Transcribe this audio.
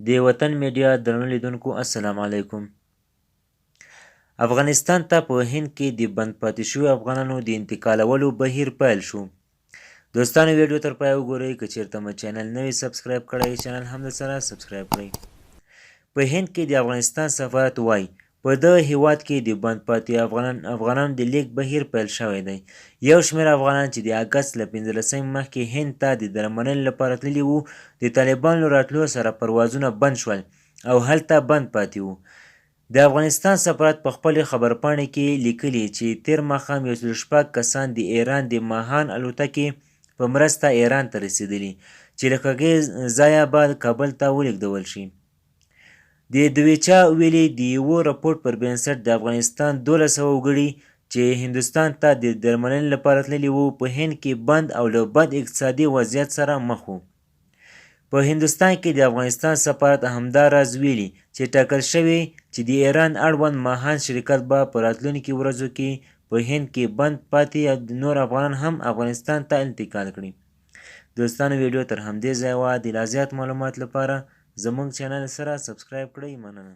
د وطن میډیا درنو لیدونکو السلام علیکم. افغانستان ته په هند کې د بند پاتې شویو افغانانو د انتقالولو بهیر پیل شو. دوستانو، ویډیو تر پایه وګورئ. که چیرته مو چینل نه وي سبسکرایب کړی، چینل هم درسره سبسکرایب کړئ. په هند کې د افغانستان سفارت وايي، په دغه هېواد کې د بند پاتې افغانانو د لېږد بهیر پیل شوی دی. یو شمېر افغانان چې د اګست له پنځلسمې مخکې هند ته د درملنې لپاره تللي وو، د طالبانو له راتلو سره پروازونه بند شول او هلته بند پاتې وو. د افغانستان سفارت په خپلې خبرپاڼې کې لیکلي چې تېر ماښام 106 کسان د ایران د ماهان الوتکې په مرسته ایران ته رسېدلي چې له هغې ځایه به کابل ته ولېږدول شي. د دویچه ویلي د یوه رپوټ پر بنسټ د افغانستان 1200 وګړي چې هندوستان ته د درملنې لپاره تللي وو، په هند کې بند او له بد اقتصادي وضعیت سره مخ وو. په هندوستان کې د افغانستان سفارت همدا راز ویلي چې ټاکل شوې چې د ایران اړوند ماهان شرکت به په راتلونکي ورځو کې په هند کې بند پاتې نور افغانان هم افغانستان ته انتقال کړي. دوستانو، ویډیو تر همدې ځایه وه. د لا زیات معلومات لپاره زموږ چینل سره سبسکرایب کړئ. مننه.